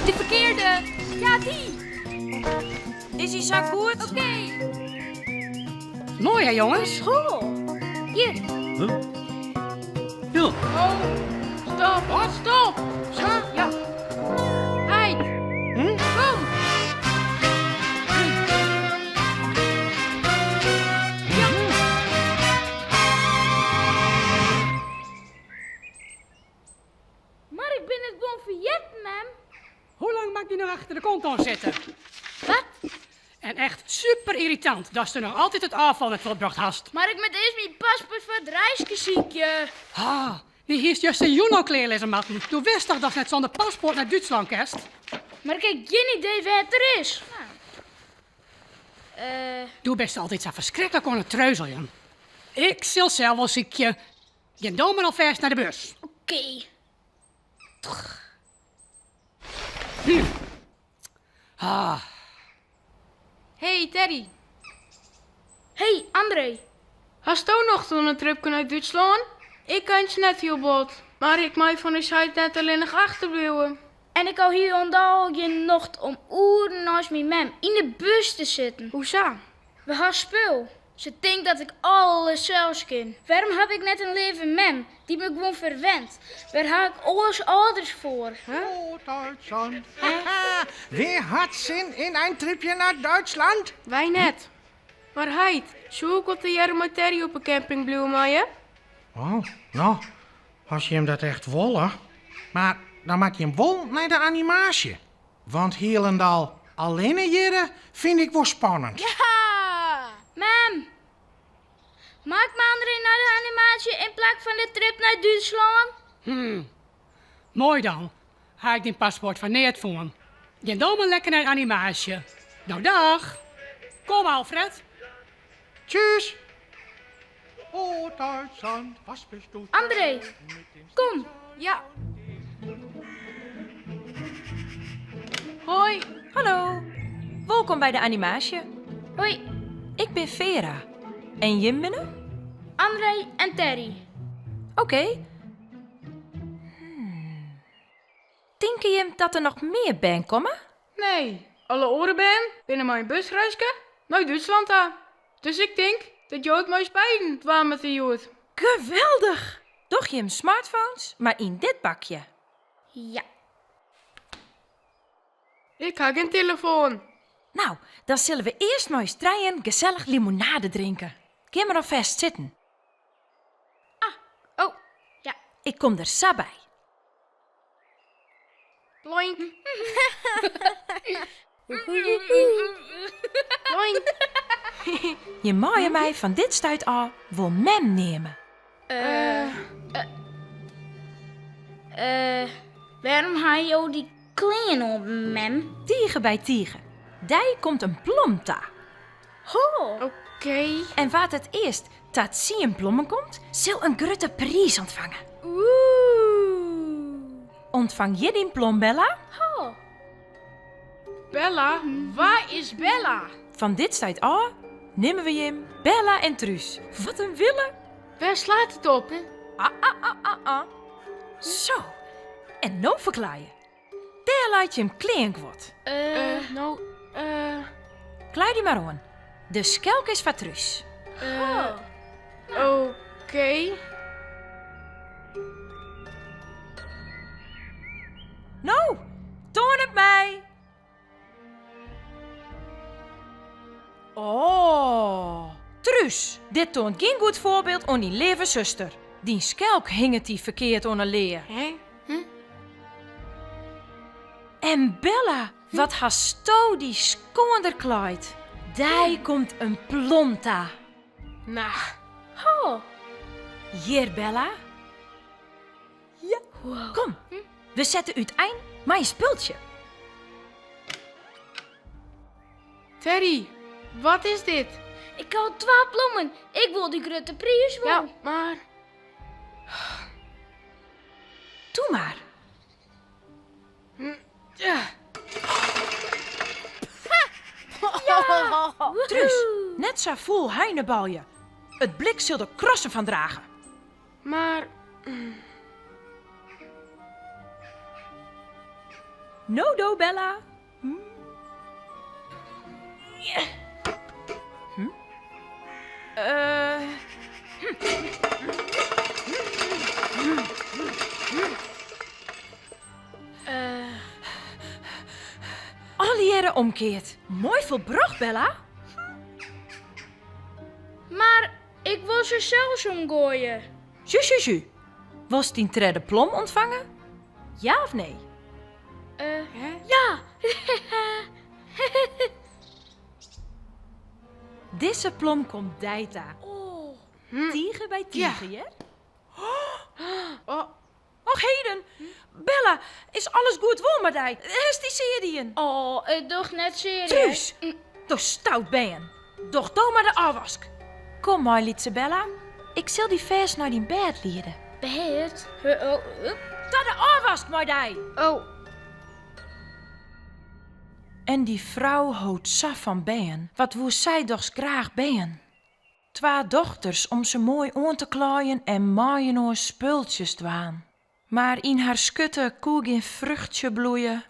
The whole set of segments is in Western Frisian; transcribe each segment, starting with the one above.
De ferkearde. Ja, dy. Is hy sa goed? Oké. Moai hè jonges? Goh. Hjir. Huh? Ja. Oh, stop. Wat? Stop. Sa? Ja. Heit. Hm? Kom. Ja. Mar ik bin it gewoan ferjitten, mem. Hoe lang moat ik dy noch achter de kont oan sitte? Wat? En echt super yrritant datst noch altyd it ôffal net fuortbrocht hast. Mar ik moat earst myn paspoart foar it reiske sykje. Ah, dy hiest justerjûn al klearlizze moatten. Do witst toch datst net sûnder paspoart nei Dútslân kinst? Mar ik ha gjin idee wêr't er is. Eh. Do bist altyd sa ferskriklik oan it treuzeljen. Ik sil sels wol sykje. Gean do mar alfêst nei de bus. Oké. Ah. Hey Terry. Hey André. Hasto nocht oan in tripke nei Dútslân? Ik eins net hiel bot, mar ik mei fan ús heit net allinnich achterbliuwe. En ik ha hielendal gjin nocht om oeren neist myn mem yn de bus te sitten. Hoesa? We ha spul. Se tinkt dat ik alles sels kin. Wêrom haw ik net in leave mem dy't my gewoan ferwent? Wêr ha ik oars âlders foar? Oh, Duitsland. Wie hat sin yn in tripje nei Duitsland? Wy net. Mar heit, soe ik wol tegearre mei Terry op 'e camping bliuwe meie? Oh, no, as jim dat echt wolle. Mar dan moat jim wol nei de animaasje. Want hielendal allinne hjirre fyn ik wol spannend. Ja! Mem, mei ik mei André nei de animaasje yn plak fan de trip nei Dútslân? Hmm, moai dan. Ha ik dyn paspoart foar neat fûn. Gean do mar lekker nei de animaasje. No dag. Kom Alfred. Tjus! Oh Duitsland, was bist du André, kom. Ja. Hoi. Hallo. Wolkom by de animaasje. Hoi. Ik bin Vera. En jim binne? André en Terry. Oké. Hmm. Tinke jim dat der noch mear bern komme? Nee, alle oare bern binne mei in busreiske nei Dútslân ta. Dus ik tink dat jo it mei ús beiden dwaan moatte hjoed. Geweldich! Doch jim smartphones mar yn dit bakje. Ja. Ik ha gjin telefoan. No, dan sille we earst mei ús trijen gesellich limonade drinke. Gean mar alfêst sitten. Ah, oh, ja. Ik kom der sa by. Ploink. Ploink. Jim meie my fan dit stuit ôf wol mem neame. Eh, eh, wêrom ha jo dy klean oan, mem? Tige by tige. Dy komt in plom ta. Ho! Oké. En wa't it earst ta tsien plommen komt, sil in grutte priis ûntfange. Oeh. Untfang hjir dyn plom, Bella. Ho. Bella? Wa is Bella? Fan dit stuit ôf neame we jim Bella en Truus. Wat in wille! Wêr slaat it op? Ah, ah, ah, ah, ah. Zo, en no ferklaaie. Dêr leit jim kleanguod. Eh, no, eh. Klaai dy mar oan. De skelk is foar Truus. Eh, oké. No, toan it my. Oh, Truus, dit toant gjin goed foarbyld oan dyn leave suster. Dyn skelk hinget dy ferkeard oan 'e lea. Hè? En Bella, wat hasto dy skoander klaaid. Dy komt in plom ta. No. Ho. Hjir, Bella. Ja. Kom, we sette útein mei in spultsje. Terry, wat is dit? Ik ha al twa plommen. Ik wol dy grutte priis wol. Ja, mar... Doe mar. Ja. Ja! Truus, net sa fûl heinebalje. It blik sil der krassen fan drage. Mar. No do, Bella. Hm. Hm? Uh. Uh. Allegearre omkeard. Moai folbrocht, Bella. Mar ik wol se sels omgoaie. Sju, sju, sju. Wolst dyn tredde plom ûntfange? Ja of nee? Uh, ja! Dizze plom komt dy ta. Oh. Tige by tige, hear. Oh. Och heden! Bella, is alles goed wol mei dy? Hast dy sear dien? Oh, it docht net sear, hear. Truus, do stout bern. Doch do mar de ôfwask. Kom mei, lytse Bella. Ik sil dy fêst nei dyn bêd liede. Bêd? Huh, oh, hup. Ta de ôfwask mei dy! Oh. En dy frou hold sa fan bern. Wat woe sy dochs graach bern. Twa dochters om se moai oan te klaaien en mei-inoar spultsjes dwaan. Mar yn har skurte koe gjin fruchtsje bloeie.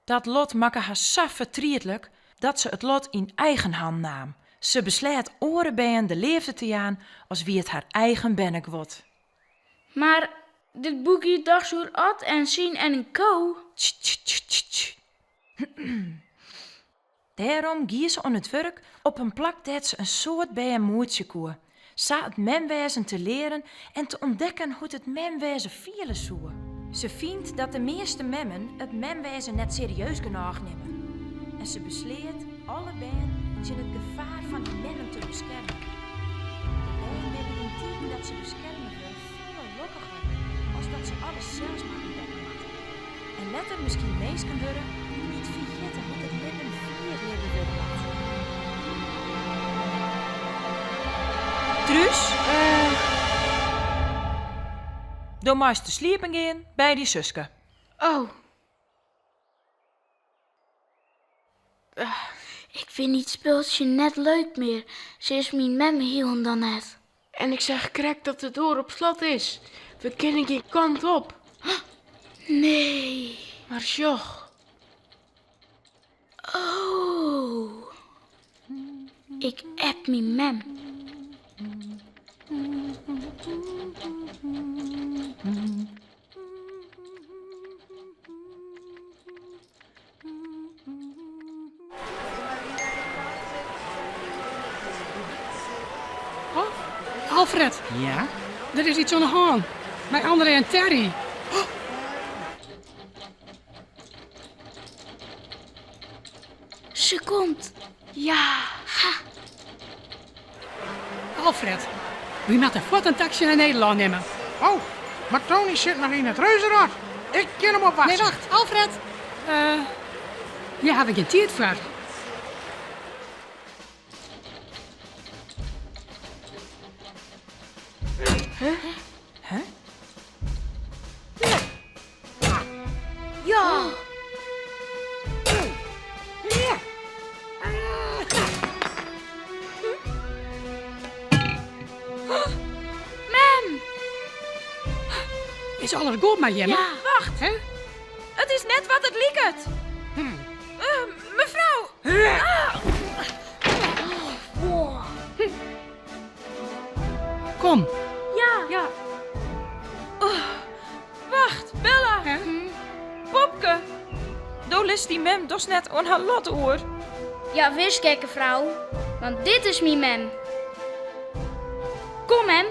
Dat lot makke har sa fertrietlik dat se it lot yn eigen han naam. Se besleat oare bern de leafde te jaan as wie it har eigen berneguod. Mar dit boek giet dochs oer Ad en syn en in ko? Tsj-tsj-tsj-tsj. Dêrom gie se oan it wurk op in plak dêr't se in soad bern moetsje koe, sa it memwêzen te learen en te ûntdekken hoe't it memwêzen fiele soe. Se fynt dat de measte memmen it memwêzen net serieus genôch nimme en se besleat alle bern tsjin it gefaar fan dy memmen te beskermen. De bern binne yn tiden dat se beskerme wurde folle lokkiger as dat se alles sels mar ûntdekke moatte. En letter miskien minsken wurde dy't ferjitte hoe't it libben fier libbe wurde moat. Truus, do meist te sliepen gean by dyn suske. Oh. Ik fyn dit spultsje net leuk mear, se is myn mem hielendal net. En ik seach krekt dat de doar op slot is. We kinne gjin kant op. Nee. Mar sjoch. Oh. Ik app myn mem. Oh, Alfred. Ja? Der is iets oan de hân. Mei André en Terry. Oh. Se komt. Ja. Ha. Alfred, wy moatte fuort in taksy nei Nederlân nimme. Oh, mar Tony sit noch yn it reuzenrad. Ik kin him opwachtsje. Nee, wacht, Alfred. Uh, hjir haw ik gjin tiid foar. Huh? Huh? Ja! Mem! Is alles goed mei jimme? Ja. Wacht! Hè? It is net wat it liket. Uh, mefrou! Ah! Kom. Ja. Ja. Oh, wacht, Bella. Hè? Popke. Do litst dyn mem dochs net oan har lot oer? Ja, wis, gekke frou. Want dit is myn mem. Kom, mem.